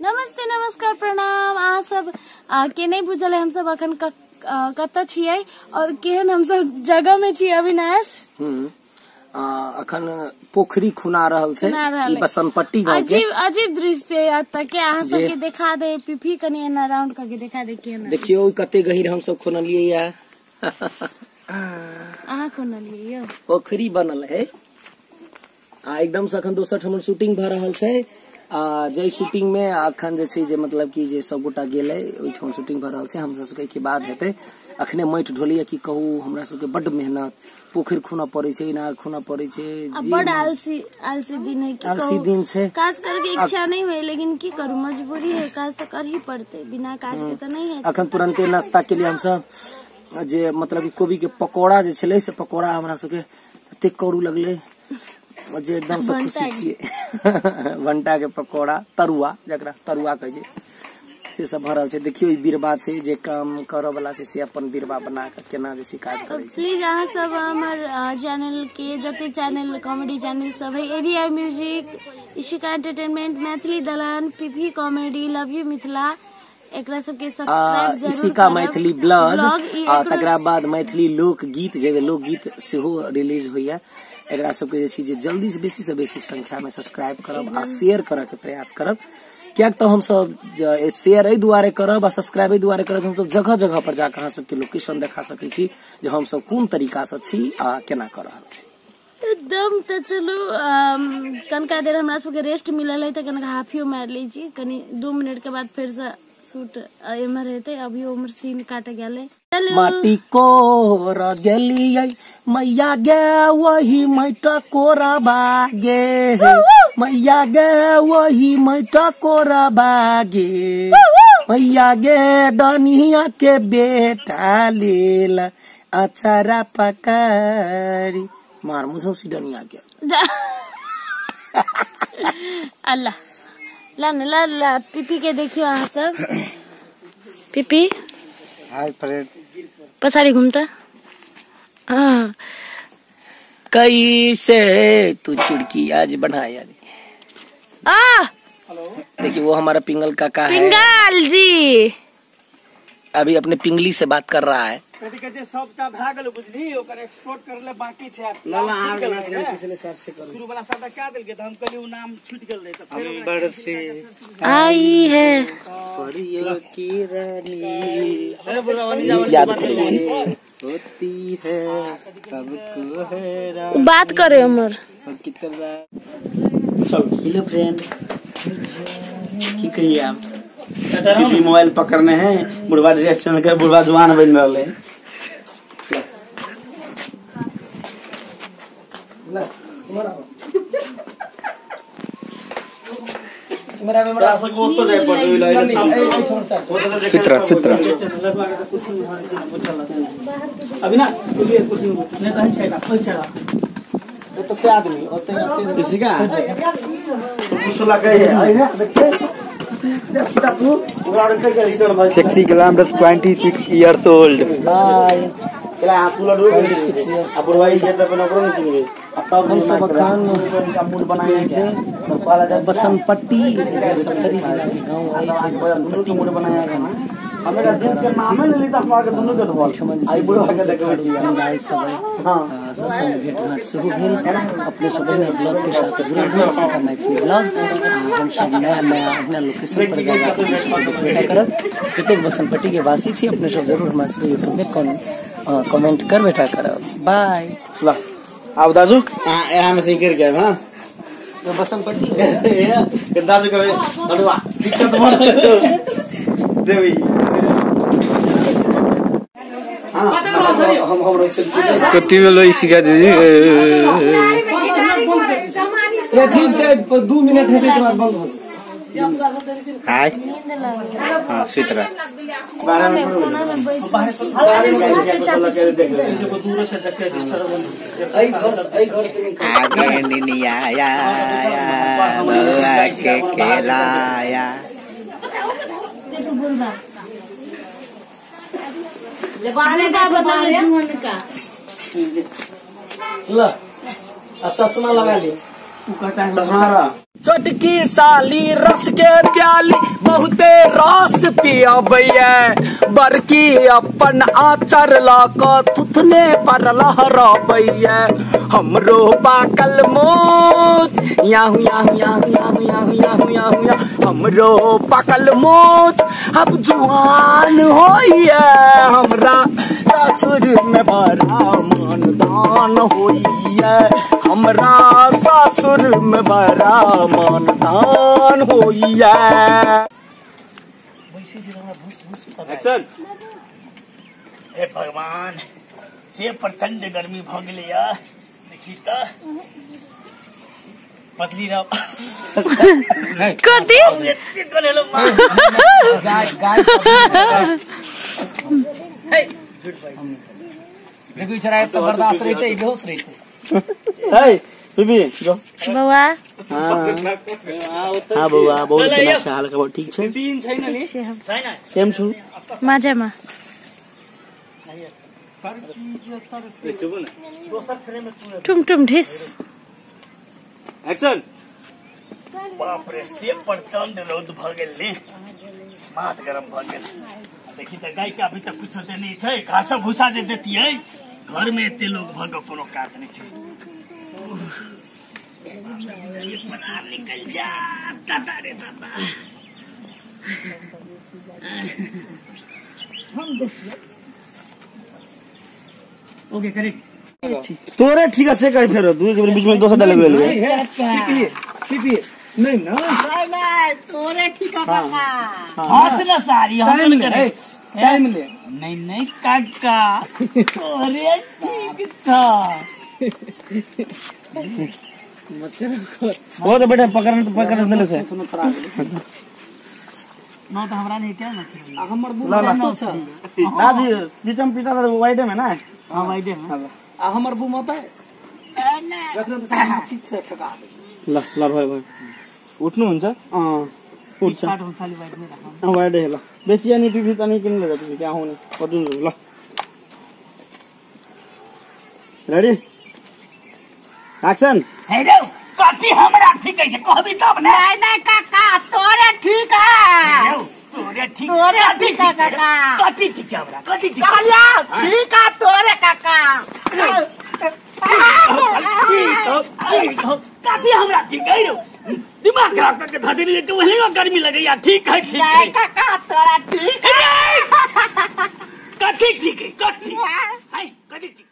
नमस्ते नमस्कार प्रणाम। अहाँ सब के नहीं बुझल है हम सब अखन कतऽ छियै और केहन हम सब जगह में छियै अविनाश। अखन पोखरी खुना रहल छै ई बसनपट्टी गांव के। अजीब अजीब दृश्य है एतऽ के, अहाँ सब के देखा दे पीपी कनी एना राउंड करके देखा दे केना। देखियो कते गहीर हम सब खुनलियै या। अहाँ खुनलियै यौ? पोखरी बनल है आ एकदम से अखन दोसर ठमन शूटिंग भ रहल छै। आ जे शूटिंग में अखन जे छै जे मतलब कि जे सब गोटा गेलै ओहिठाम शूटिंग भ रहल छै। हम सब के बाद हेतै अखने माटि ढोलिया की कहू हमरा सबके बड मेहनत, पोखरि खुना पड़ै छै, इनार खुना पड़ै छै। बड आलसी आलसी दिन है की आलसी दिन छै, काज करके इच्छा नहीं हुए लेकिन की करू मजबूरी है, काज तो कर ही पड़ते, बिना काज के तो नहीं है। अखन तुरंते नाश्ता के लिए हम सब जे मतलब कि कोबी के पकौड़ा जे छलै से पकौड़ा हमरा सबके एते करू लगलै जे एकदम से खुशी छियै। भंटा के पकौड़ा तरुआ जकरा तरुआ कहै छै से सब भरल छै। देखियो ई बिरबा छै जे काम करऽ वाला छै से अपन बिरबा बना के केना जे छै काज करै छै। प्लीज अहाँ सब हमर चैनल के जते चैनल कॉमेडी चैनल सब है AVI music, Ishika entertainment, Maithili Dalan, PP comedy, love you Mithila, एकरा सबके सब्सक्राइब जरूर। इशिका मैथिली ब्लॉग आ तकरा बाद मैथिली लोकगीत जे लोकगीत सेहो रिलीज होइया, एकरा सबके जे छै जे जल्दी से बेसी संख्या में सब्सक्राइब करब आ शेयर करऽ के प्रयास करब। कियाक तऽ हमसब शेयर एहि दुआरे करब आ सब्सक्राइब एहि दुआरे करब हमसब जगह जगह पर जाकऽ अहाँ सबके लोकेशन देखा सकै छी जे हमसब कोन तरीका से छी आ केना कऽ रहल छी एकदम। तऽ चलू कनिका देर हमरा सबके रेस्ट मिलल है तऽ कनिका हाफियो मारि लै छी, कनि 2 मिनट के बाद फेर से शूट एम्हर हेतै। अभी उम्हर सीन काटे गेलै। माटी कोर गेलियै मैया गे वही माटि कोरबा गे, मैया गे वही माटि कोरबा गे, मैया गे डनिया के बेटा लेल अचारा पकड़ी मार मुझौ डनिया के। अल्लाह ला न ला ला पीपी के देखियो अहाँ सब। पीपी हाय फ्रेंड, पछाड़ी घूमता। हाँ कैसे तू चुड़की आज बनाया। आ देखिए वो हमारा पिंगल काका है, पिंगल जी अभी अपने पिंगली से बात कर रहा है। सबटा भए गेल बुझली, ओकर एक्सपोर्ट करले बाकी छै। शुरू वाला सबटा कए देलकै तऽ हम कहलियै ओ नाम छूटि गेल रहै तऽ अंबर से आई है परियों की रानी याद करै छी होती है सबको है बात करे हमर। हेलो फ्रेंड, की कहिए आप मोबाइल पकड़ने हैं, बुढ़वा ड्रेस चल के बुढ़वा जुआन बन रहा है। फितरा फितरा Sexy glamorous 26 years old. Bye. 26 years. हम सब अखन छै बसनपट्टी जे सप्तरी जिला के गांव है बसनपट्टी में हमरा देश के नामे ले त हमरा के दुनू के धोल आई बुढ़वा के देखबै छी समुदाय सब है। सब संग भेंट घाट सेहो भेल। अपने सब ब्लॉग के साथ जुड़ल रहू, इशिका मैथिली ब्लॉग। हम सब नया नया अपना लोकेशन पर जाकर भेंट करब। प्रत्येक बसनपट्टी के वासी छी अपने सब जरूर हमरा सबके यूट्यूब में कमेंट कर बेटा करब। बाय। ल आब दाजू यहाँ में से गिर गए। हां बसनपट्टी दाजू के बड़ुआ दिक्कत मत देवी। कति बेला इशिका दीदी ठीक से 2 मिनट हेतै के बाद बंद हो जेतै। हाय हां सुति रह आगे निनिया आया बउआ के खेलाया। ल चश्मा लगा ले, चश्मा रहा। छोटकी साली रस के प्याली बहुते रस पियबैया, बड़की अपन आचर ल क थुथने पर लहरबैया। हमरो पाकल मोच Yahoo Yahoo Yahoo Yahoo Yahoo Yahoo Yahoo या, हमरो पाकल मोच अब जुआन होइया। हमरा ससुर में बड़ा मन दान होइया, हमरा ससुर में बड़ा मन दान होइया। हे भगवान, से प्रचंड गर्मी भ गेलै या, देखी त पतली रह कथी गाय गाय देखो इचरा तो बर्दाश्त रहते बेहोश रहते। हे बीबी जो बौआ। हां बौआ बहुत अच्छा हाल खबर ठीक छै? केम छु? मजामा। टुम टुम ढिस एक्शन। बाप रे, से प्रचंड रौद भ गेल ने, माथ गरम भ गेल। देखी त गाय के अभी तक कुछ होते नहीं छै, घास भूसा दे देतियै। घर में एते लोग भ के कोनो काज नहीं छै। निकल जा दादा रे दादा। ओके करेक्ट तोरे ठीक है से कहीं फेर दू के बीच में दोसर डाले गेल पीपी नहीं ना नहीं नहीं तोरे ठीक है काका। हंस ना सारी हम करे टाइम ले। नहीं नहीं काका तोरे ठीक था। वो तो बेटा पकड़ने तो पकड़ने से सुनो छोड़ा ना तो हमरा नहीं क्या ना हमर बुम छ दादी प्रीतम पिता तो वाइड में ना। हां वाइड में आ हमर बुम होता है रखने तो सारा ठीक से ठका दे। ल ल भाइ भाइ उठ्नु हुन्छ। अ उठ्छ वाइड में राख। वाइड है ल बेसी अनि पिपी तनी किन ले जाति त्यहाँ हुने कति हुन्छ ल। Ready action. हेलो कथी हमरा ठीक है कहबी तब ने। नहीं नहीं काका तोरे ठीक है, तोरे ठीक, तोरे ठीक है काका। कथी ठीक है हमरा, कथी ठीक कहलिया ठीक है तोरे काका। कथी हमरा ठीक है रो, दिमाग खराब करके धर देली तो वही गर्मी लगैया। ठीक है ठीक है काका तोरा ठीक है। कथी ठीक है कथी हाय कथी ठीक।